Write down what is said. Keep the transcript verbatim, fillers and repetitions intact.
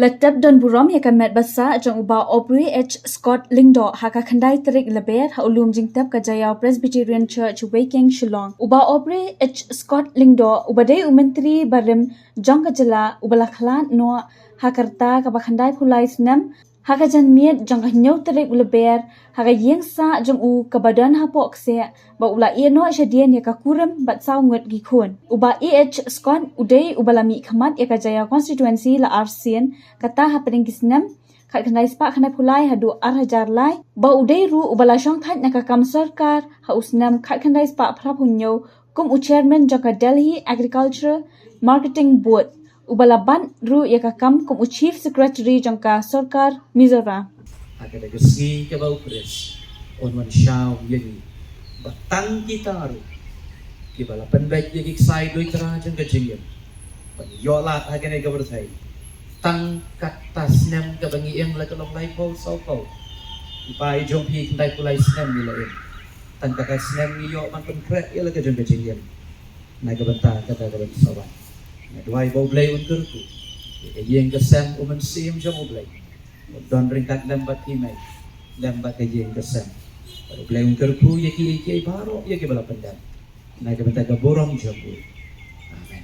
La tep don burom ïa ka met ba sah jong u Bah Aubrey H Scott Lyngdoh ha ka khyndai tarik Lber ha u lum jingtep ka Jaïaw Presbyterian Church, Wei Keng, Shillong. U Bah Aubrey H Scott Lyngdoh, uba dei u Myntri barim jong ka jylla, uba la khlad noh ha ka rta kaba khyndai phew lai snem ha ka janmiet jong ka hynñiew tarik Lber ha ka ïing sah jong u kaba don hapoh kseh, ba u la ïehnoh shadien ïa ka kurim bad saw ngut ki khun. U Bah A H Scott u dei uba la mihkhmat ïa ka Jaïaw constituency la ar sien, kata hapdeng ki snem khatkhyndai spah khyndai phew lai haduh ar hajar lai, ba u dei ruh uba la shongthait na ka kam sorkar ha u snem khatkhyndai spah phra phew hynñiew kum u chairman jong ka Delhi Agricultural Marketing Board, uba la bat ruh ïa ka kam kum u Chief Secretary jong ka sorkar Mizoram. Ha kata ka sngi kaba u Khrist un wan shaw ïa ngi, ba tang kita ruh kiba la pynbeit ïa ki ksai duitara jong ka jingim ban ïoh lad ha kane ka pyrthei, tang kata snem kaba ngi im la ka long laiphew sawphew. I pa i jong phi khyndai phew lai snem ngi la im. Tang kata snem ngi ïoh ban pynkhreh ïa la ka jong ka jingim. Na ka bynta kata ka ban sa wan, nga duwai ba U Blei un kyrkhu ïa ka ïing ka sem U Mynsiem jong U Blei, un don ryngkat lem bad i mei, lem bad ka ïing ka sem. Bad U Blei un kyrkhu ïa kiei kiei baroh ïa kiba la pyndem, na ka bynta ka burom jong u. Amen.